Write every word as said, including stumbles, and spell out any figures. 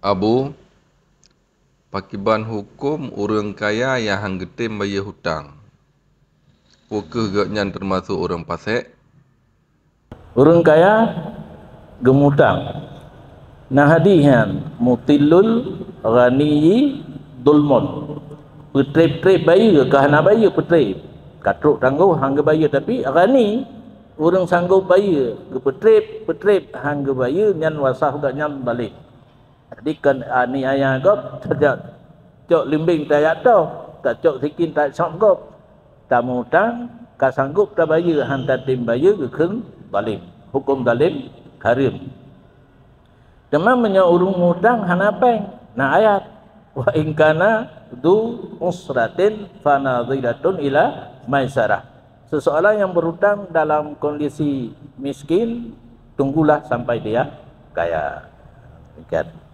Abu, pakiban huköm ureuëng kaya nyang han geutem bayeue hutang? Peu kheueh gobnyan teumasok ureuëng fasek? Ureuëng kaya geumutang. Na hadih nyan, "Mutilul ghaniyyi zulmun." Peutreb-treb bayeue, ka hana bayeue peutreb. Ka trok tanggôh han geubayeue, tapi ghani, ureuëng sanggôp bayeue, geupeutreb, peutreb han geubayeue, nyan wasah gobnyan zalim. Jadi kon aniaya gob, tajak cok limbeng tajak toh, tacok sikin tajak gob. Tamutang, ka sanggôp tabayeue, han tatem bayeue, geukheun zalim. Huköm zalim hareuem. Teuma meunyoe ureuëng mutang hana péng, na ayat, "Wa in kana dzu usratin fa nadhiratun ila maisarah." Seseorang yang berhutang dalam kondisi miskin, tunggulah sampai dia kaya. Demikian.